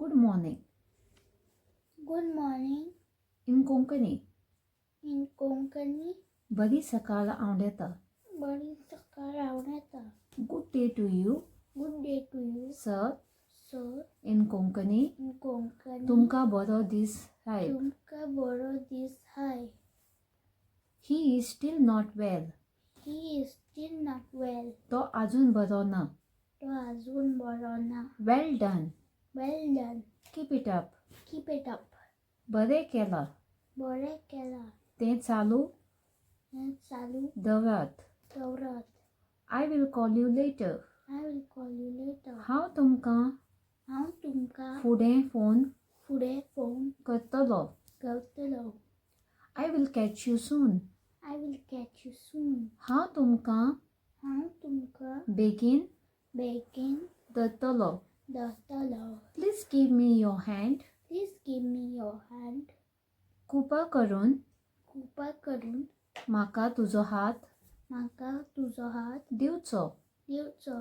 Good morning. Good morning. In Konkani. In Konkani. बरी सकाळ आंवडेता. बरी सकाळ आंवडेता. Good day to you. Good day to you. Sir. Sir. In Konkani. In Konkani. तुमकां बरो दीस सायब. तुमकां बरो दीस हाय. He is still not well. He is still not well. तो अजून बरो ना. तो अजून बरो ना. Well done. Well done. Keep it up. Keep it up. बरें केलां. बरें केलां. तें चालू हें चालू दवरात. दवरात. I will call you later. I will call you later. हांव तुमकां हांव तुमकां फुडें फोन फुडें फोन करतलो. करतलो. I will catch you soon. I will catch you soon. हांव तुमकां हांव तुमकां बेगीन बेगीन धरतलो. धरतलो. Please give me your hand. Please give me your hand. कृपा करून कृपा करून म्हाका तुजो हात म्हाका तुजो हात दिवचो. दिवचो.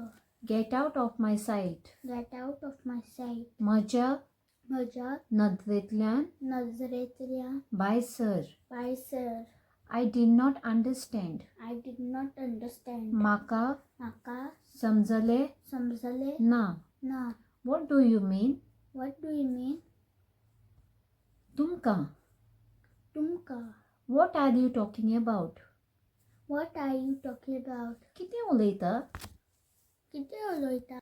Get out of my sight. Get out of my sight. म्हज्या म्हज्या नदरेंतल्यान नजरेंतल्यान भायर सर. भायर sir. I did not understand. I did not understand. म्हाका म्हाका समजलें समजलें ना. ना. What do you mean? What do you mean? तुमकां. तुमकां. What are you talking about? What are you talking about? कितें उलयता? कितें उलयता?